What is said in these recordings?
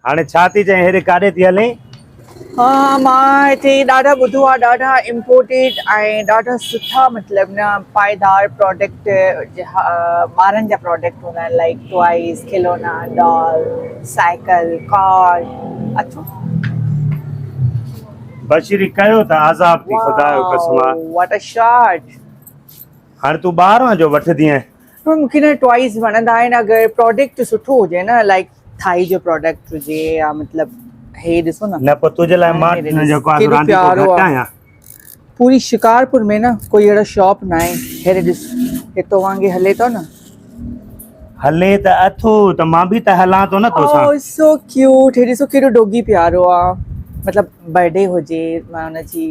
هاڻي ڇا ٿي چئين هيڏي ڪاڏي ٿي هلين؟ ها مان هتي ڏاڍا ٻڌو آ ڏاڍا امپورٽيڊ ۽ ڏاڍا سٺا مطلب نه پائيدار پراڊڪٽ ٻارن جا پراڊڪٽ هوندا آهن لائيڪ ٽوائز کلونا ڊال سائيڪل ڪار اچو. بشيري ڪيو ته عذاب ٿي خدا جو قسم آ. واٽ ا شاٽ. هاڻي تون ٻاهران جو وٺندينء. مون کي نه ٽوائز وڻندا آهن اگر پراڊڪٽ سٺو هجي نه لائيڪ ٿائي جو پراڊڪٽ هجي يا مطلب هي ڏسو نه. نه پوء تنهنجي لاء مان جيڪو آهي سو رانديڪو گهٽ آهيان. پوري شڪارپور ۾ نه ڪوئي اهڙو شاپ نه آهي. هيڏي ڏس هي تو وانگي هلي ٿو نه. هلي ته اٿو ته مان به ته هلان ٿو نه توسان. او سو ڪيوٽ هي ڏسو ڪيڏو ڊوگي پيارو آ مطلب برٿ ڊي هجي مان ان جي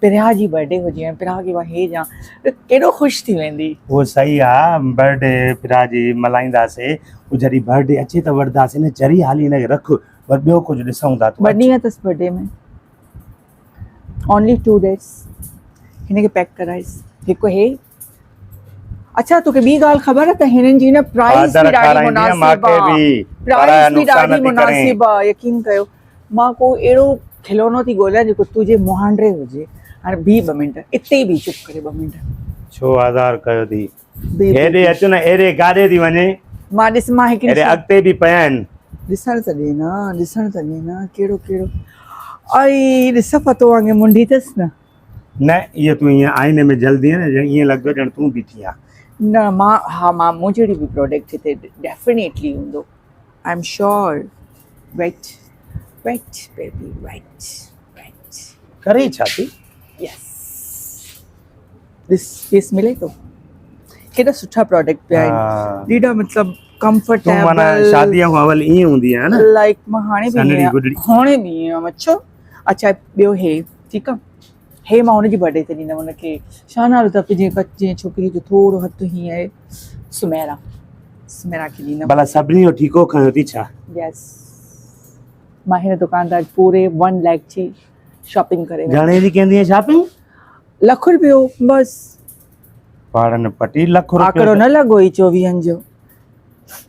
پريا جي برٿ ڊي هجي ۽ پريا کي مان هي ڏيان ته ڪيڏو خوش ٿي ويندي. اهو صحيح آ برٿ ڊي پريا جي ملهائينداسي پوء جڏهن برٿ ڊي اچي ته وٺنداسي نه چري حالي هن کي رک پر ٻيو ڪجهه ڏسون ٿا تون ٻه ڏينهن اٿس birthday ۾ only two days هن کي پيڪ ڪرائيس هڪ هي اڇا توکي ٻي ڳالهه خبر آ ته هنن جي نه پرائس به ڏاڍي مناسب آ پرائس به ڏاڍي مناسب آ يقين ڪيو مان ڪو اهڙو کلونو ٿي ڳوليان جيڪو تنهنجي مهانڊي هجي. هاڻي بيهه ٻه منٽ اتي ئي بيهه چپ ڪري ٻه منٽ. ڇو آزار ڪيو ٿي. هيڏي اچ نه ايڏي ڪاڏي ٿي وڃين. مان ڏس مان هڪڙي هيڏي اڳتي به پيا آهن. ڏسڻ ته ڏي نه ڏسڻ ته ڏي نه ڪهڙو ڪهڙو ائي ڏس فتو وانگي منڍي اٿس نه. نه اهو تون ائين آئيني ۾ جهلدين نه ڄڻ ائين لڳندو ڄڻ تون بيٺي آن. نه مان ها مان مون جهڙي به پراڊڪٽ هتي ڊيفينيٽلي هوندو. I am sure wait wait baby wait wait. ڪري ڇا ٿي؟ يس ڏس ڏس ملي ٿو ڪيڏا سٺا پراڊڪٽ پيا آهن ڏيڍا مطلب ڪمفرٽيبل تون معنيٰ شادي کان اول ائين هوندي آهي نه لائڪ مان هاڻي به هاڻي به ائين اڇا اڇا ٻيو هي ٺيڪ آ هي مان هن جي برٿ ڊي تي ڏيندم هن کي ڇا نالو اٿس جنهن جنهن ڇوڪري جو ٿورو هٿ هيئن آهي سميرا سميرا کي ڏيندم. ڀلا سڀني جو ٺيڪو کنيو ٿي ڇا؟ يس مان هن دڪان تان پوري ون ليک جي شاپنگ ڪري ويم. گهڻي جي ڪندي شاپنگ؟ لک روپيو بس. پاڙن پٽي لک روپيو. آڪڙو نه لڳو ئي چوويهن جو.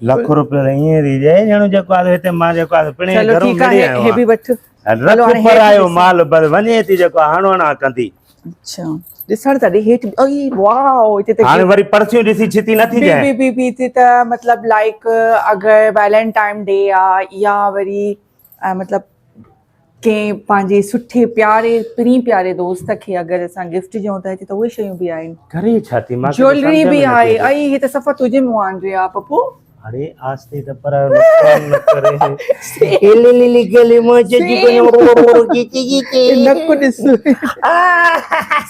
لک روپيو ته ائين ٿي ڏئي ڄڻ جيڪو آهي هتي مان جيڪو آهي پڻي گهرو مڙي آيو هي به وٺ. رک پرايو مال بس وڃي ٿي جيڪو هڻ هڻان ڪندي. اڇا ڏسڻ ته ڏي هيٺ اي واو هتي ته هاڻي وري پرسيون ڏسي ڇتي نه ٿي جائين. بي بي بي هتي ته مطلب لائيڪ اگر ويلنٽائن ڊي آ يا وري مطلب ڪنهن پنهنجي سٺي پياري پرين پياري دوست کي اگر اسان گفٽ ڏيون ته هتي ته اهي شيون به آهن. ڪري ڇا ٿي مان جويلري به آهي اي هي ته صفا تنهنجي مهانڊي آ پپو. اڙي آستي ته پر نقصان نه ڪري. الي لي گلي مون جي ڪو گيتي گيتي نڪ ڏس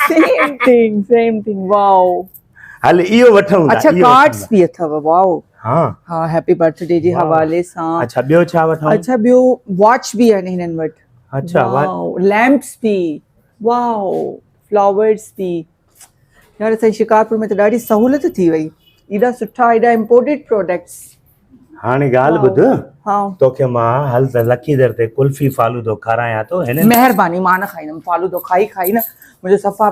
سيم ٿنگ سيم ٿنگ واو هل اهو وٺون ٿا اڇا ڪارڊز به اٿو واو ها ها هيپي برٿ ڊي جي حوالي سان اڇا ٻيو ڇا وٺون اڇا ٻيو واچ به آهن هنن وٽ اڇا واو ليمپس به واو فلاورز به يار اسان شڪارپور ۾ ته ڏاڍي سهولت ٿي وئي ايڏا سٺا ايڏا امپورٽيڊ پروڊڪٽس. هاڻي ڳالهه ٻڌ ها توکي مان هل ته لکي در تي قلفي فالودو کارايان ٿو هن مهرباني مان نه کائيندم فالودو کائي کائي نه منهنجو صفا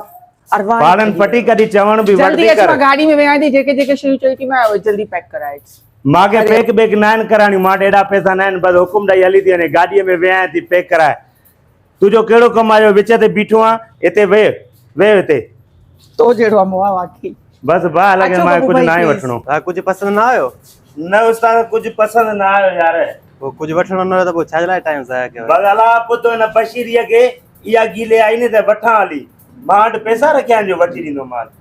ارواح پاڙن پٽي ڪڍي چوڻ به جلدي اچ مان گاڏي ۾ ويهان ٿي جيڪي جيڪي شيون چئي ٿي مان اهي جلدي پيڪ ڪرائي اچ. مان کي پيڪ بيڪ ناهن ڪرائڻيون مان وٽ ايڏا پئسا ناهن بس حڪم ڏئي هلي ٿي وڃي گاڏيء ۾ ويهان ٿي پيڪ ڪرائي تنهنجو ڪهڙو ڪم آهي جو وچ تي بيٺو آهان اتي ويهه ويهه هتي. تو جهڙو آ مئا واقعي. بس ڀاء لڳي مان ڪجهه ناهي وٺڻو. ڀاء ڪجهه پسند نه آيو؟ نه استاد ڪجهه پسند نه آيو يار. پوء ڪجهه وٺڻو نه هيو ته پوء ڇا جي لاء ٽائيم ضايع ڪيو؟ بس الا پتو هن بشيريء کي اها گيلي آئي نه ته وٺان هلي. مان وٽ پئسا رکيا آهن جو وٺي ڏيندومانس.